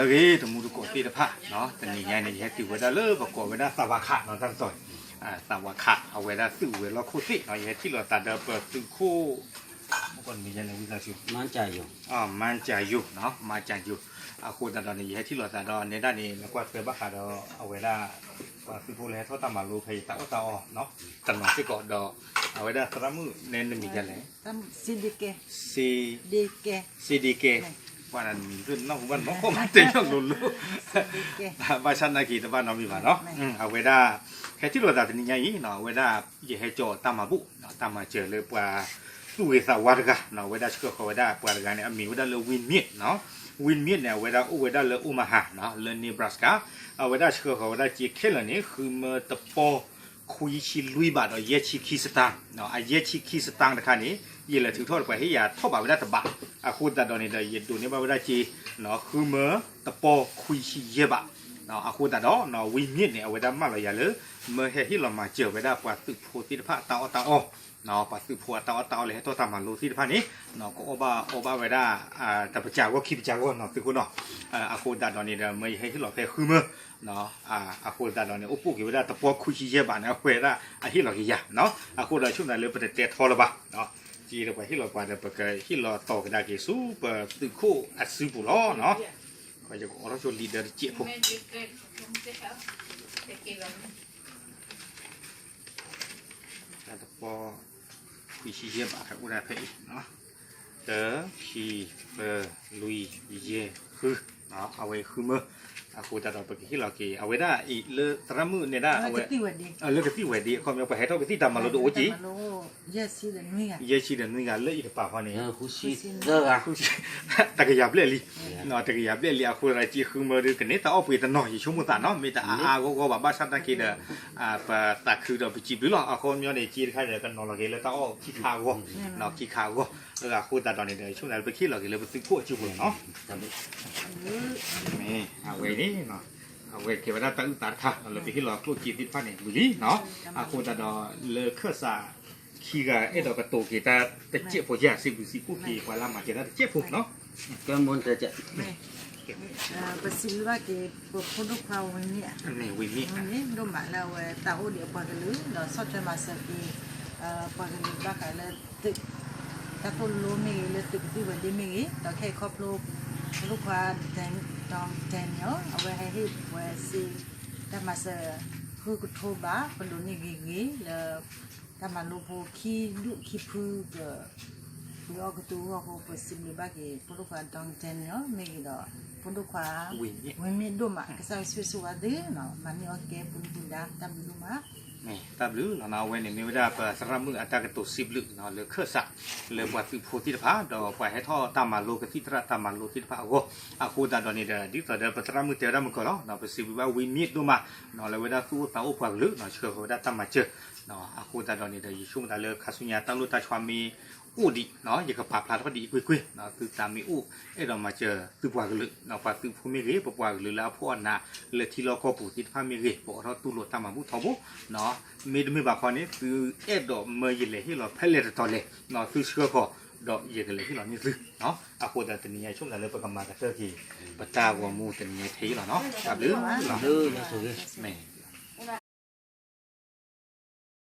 အဂ့ၤ တမူတကိးသ့ၣ်တဖၣ်, တနံၤညါန့ၣ် ယဟဲတုၤဝဲဒၣ်လၢပကိးဝဲဒၣ်သးဝးခးနီၤ တၢ်တတီၤ, သးဝးခး အဝဲဒၣ်သုးဝဲၤလီၢ်ခိၣ်သ့ၣ်နီၤ ယဟဲထံၣ်လိာ်သးဒီးပသုးခိၣ်, မ့ၢ်ကီးနမံၤယဲန့ၣ် ဝံသးစူၤ, မါကၠၤယိၤ, မါကၠၤယိၤ, မါကၠၤယိၤ, အဃိသတးဒီးန့ၣ် ယဟဲထံၣ်လိာ်သးဒီးနဲဒၣ်န့ၣ် နကွၢ်သၢဘၣ်ဃးဒီး အဝဲဒၣ် ပှၤသုးဖိလၢဟဲထီၣ်တၢ်မၤလိဖဲအံၤ တၢ်အီၣ်တၢ်အီနီၤ တနီၤစ့ၢ်ကီးဒီး အဝဲဒၣ်သရၣ်မုၣ်နဲနမံၤယဲလဲၣ် စ့ဒ့ကဲ, ပှၤနမံၤဒိၣ်နီၢ်ဟူဘၣ်နီၢ် ခီၣ်မၤတ့ၢ်နီၢ်လိၤလိၤ, ဘၣ်ဆၣ်နာ်က့ၤတဘၣ်နီတမံၤဘၣ်နီၤ, အဝဲဒၣ် ဟဲထံၣ်လိာ်သးတနံၤညါအံၤနီၤ အဝဲဒၣ် ယဟဲကၠီတၢ်မၤဘူၣ်, တၢ်မၤစၢၤလၢပှၤသူၣ်ဂ့ၤသးဝါတဂၤနီၤ အဝဲဒၣ်ဆှၢဃီၤဝဲဒၣ်ပှၤတဂၤန့ၣ် အမံၤဝဲဒၣ်လၢ Win Myint နီၤ, Win Myint န့ၣ် အဝဲဒၣ်အိၣ်ဝဲဒၣ်လၢ Omaha နီၤ လၢ Nebraska, အဝဲဒၣ်ဆှၢဃီၤဝဲဒၣ်စ့ခဲလၢာ်န့ၣ် ဃုမၢတပီ ခွံဆံလွံၢ်ဘးဒီးယဲၢ်ဆံခံစတၢၢ်, အယဲၢ်ဆံခံစတၢၢ်တခါန့ၣ် ယလဲၤထုးထီၣ်ဒီးပှၤဟ့ၣ်ယၤထီၣ်ဘးဝဲဒၣ်တဘး, အဃိသတးဒီးန့ၣ်ဒီး ယဒိးန့ၢ်ဘၣ်ဝဲဒၣ်စ့ ဃုမၢတပီခွံဆံယဲၢ်ဘး, အဃိသတးဒီး Win Myint န့ၣ် အဝဲဒၣ်မၢလီၤယၤလၢ မၢဟဲဟ့ၣ်လီၤမၤစၢၤဝဲဒၣ်ပှၤသုးဖိသ့ၣ်တဖၣ်အတၢ်အီၣ်တၢ်အီ, ပှၤသုးဖိအတၢ်အီၣ်တၢ်အီလၢဟဲထီၣ်တၢ်မၤလိသ့ၣ်တဖၣ်န့ၣ် ကအီၣ်ဘၣ်အီဘၣ်ဝဲဒၣ် တပစၢၤဂီၢ်ခံပစၢၤဂီၢ်နီၤ သုးခိၣ်နီၤ, အဃိသတးဒီးန့ၣ်ဒီး မၢယဟဲဟ့ၣ်လီၤဖဲဃုမၢ အဃိသတးဒီးန့ၣ် အိၣ်ပိာ်က့ၤဝဲဒၣ်တပီခွံဆံယဲၢ်ဘးန့ၣ် အဝဲဒၣ်အဟ့ၣ်လီၤက့ၤယၤနီၤ, အဃိဒီးဆိကမိၣ်သးလၢပတတဲထီလၢၤဘၣ်, စ့ဒီးပှၤဟ့ၣ်လီၤပှၤဒီး ပကဟ့ၣ်လီၤတီၤကဒါက့ၤဆူပသုးခိၣ်အစုပူၤလီၤနီၤ, ယကအိးထီၣ်ဆိလံာ်ဒၢတစဲးဖိ တၢ်တပီ ခွံဆံယဲၢ်ဘးဖဲအိၣ်ဒၣ်ဖဲအံၤ, တၢ ခံ သၢ လွံၢ် ယဲၢ် ဃု, အဝဲဃုမၢ, အဃိသတးဒီးပကဟ့ၣ်လီၤက့ၤ အဝဲဒၣ်အံၤလၢသရၣ်မုၣ်နဲဒၣ် အဝဲ လၢကသံၣ်ဝဲၤဒ့ အခီပညီ ပှၤဟဲထီၣ်ကသံၣ်တၢ်မၤလိတအိၣ်က့ၤ ယဲၢ်ဆံဒီးနွံဂၤ လၢအံၤတပၤဃီန့ၣ် တကယၤဘျဲၣ်လံ, တကယၤဘျဲၣ်လံ, တကယၤဘျဲၣ်လံ အဃိသတးဒီး စ့ဃုမၢဒုးကန့ၢ်တၢ်အီၣ်ပှ့ၤတနီၤ ယဆိကမိၣ်သးနီၤ မ့ၢ်တအါအါဂီၢ်ဂီၢ်ဘၣ် ဘၣ်ဆၣ်သနာ်က့ဒီး ပသးခုဒီးပစံးဘျုးလီၤ အခီပညီန့ၣ် စ့တခါဒီး ကနီၤလီၤက့ၤလၢတၢ်အီၣ်ခံခါအဂီၢ်, ခံခါအဂီၢ်, အဃိသတးဒီးန့ၣ်ဒီး ဆိကမိၣ်သးလၢပကဟ့ၣ်လီၤက့ၤလၢပသုးခိၣ်အစုပူၤန့ၣ်နီၤ မ့ၢ်အဝဲန့ၣ် အဝဲကဲဝဲဒၣ်တၢ်အုၣ်သးတခါ လၢပဟ့ၣ်လီၤကျိၣ်စ့သ့ၣ်တဖၣ်န့ၣ်ဝံၤလံနီၤ, အဃိသတးဒီး လၢခၢၣ်စးခံဂၤအဲၣ်ဒိးကတိၤက့ၤတၢ်တစဲးဖိယၤ စံးဘျုးစံးဖှိၣ်က့ၤပှၤလၢအမၤစၢၤတၢ်တစဲးဖိနီၤ, ကဲမ့ၢ်တစဲး ပစံးဘျုးဘၣ်က့ၤ ပဖိဒိၣ်ခွါဝံၤမ့ၢ် ဝံၤမ့ၢ် ဒိၣ်မးလၢအဝဲသးအိၣ်ဒံးအပှၤကလုာ် ဒီးဆီၣ်ထွဲမၤစၢၤက့ၤ ပှၤကလုာ်ဘၣ်ဃးလၢ တၢ်သိၣ်လိမ့ၢ်ဂ့ၤ လၢသုးကသံၣ်ဝဲၤဒ့မ့ၢ်ဂ့ၤ ဒီးခဲအံၤခီဖျိ ဖိဒိၣ်ခွါ Don Daniel အဝဲဟဲဟ့ၣ်ပှၤစ့ တၢ်မၤစၢၤ ဃုကထိဘး ပဒိးန့ၢ်ဂ့ၤဂ့ၤလၢ တၢ်မၤလိဖိခံဒူၣ်ခံဖုက ပှ့ၤအီၣ်ကသူအီၣ်အဃိ ပစံးဘျုးဘၣ်က့ၤ ဖိဒိၣ်ခွါ Don Daniel မ့ၢ်ဂ့ၤဒီး ဖိဒိၣ်ခွါ ဝံၤမ့ၢ်ဒိၣ်မး ကစၢ်ယွၤဆိၣ်ဂ့ၤဆိၣ်ဝါသု မၤန့ၢ်အီၣ်ကဲပူၤဒုၣ်ပူၤဒါ တၢ်ဘျုးဒိၣ်မး မ့ၢ်တၢ်ဘျုးလီၤနီၤ အဝဲန့ၣ်မ့ၢ်ဝဲဒၣ်ပသရၣ်မုၣ်အတၢ်ကတိၤစံးဘျုးလၢခၢၣ်စး လၢပှၤသုးဖိသ့ၣ်တဖၣ် ဒီးပှၤဟဲထီၣ်တၢ်မၤလိကသံၣ်သရၣ်တၢ်မၤလိသ့ၣ်တဖၣ်အဂီၢ် အဃိသတးဒီးန့ၣ်ဒီး ဒ်သိးဒီးပသရၣ်မုၣ်တဲဝဲဒၣ်မုၢ်ကီၢ်လီၤ ပစံးဘျုးဘၣ်ဝံၤမ့ၢ်ဒိၣ်မး လၢဝဲဒၣ်သူၣ်အိၣ်သးအိၣ်ပှၤကလုာ် ဆှၢဃီၤဝဲဒၣ်တၢ်မၤစၢၤ အဃိသတးဒီးန့ၣ်ဒီး ယဆိကမိၣ်သးလၢခါဆူညါတၢ်လိၣ်တၢ်ဆီမ့ၢ်အိၣ်ဒံး ယကပာ်ဖျါထီၣ်ဒံးအကွ့ၢ်ကွ့ၢ် သုသးမ့ၢ်အိၣ် အဲၣ်ဒိးမၤစၢၤသုပှၤကလုာ် ပှၤသုးဖိမ့ၢ်ဂ့ၤ ပပှၤကလုာ်လၢအဖှီၣ်အနး လၢထံလီၢ်ကီၢ်ပူၤသ့ၣ်တဖၣ်မ့ၢ်ဂ့ၤ ပအိးထီၣ်တူၢ်လိာ်တၢ်မၤဘူၣ်ထီဘိ မ့တမ့ၢ်ဘၣ်ခီန့ၣ် သုအဲၣ်ဒိးမၢယလဲၤဟ့ၣ်လီၤဖဲလဲၣ်တတီၤလဲၣ် သုဆှၢဃီၤ ဒီးယကလဲၤဟ့ၣ်လီၤန့ၢ်သု အဃိသတးတနံၤညါဆိကမိၣ်သးလၢပကမၤကတၢၢ်က့ၤ ပတၢ်ဂီၤမူတနံၤညါထဲအံၤလီၤနီၤ တၢ်ဘျုးလီၤ မ့ၢ်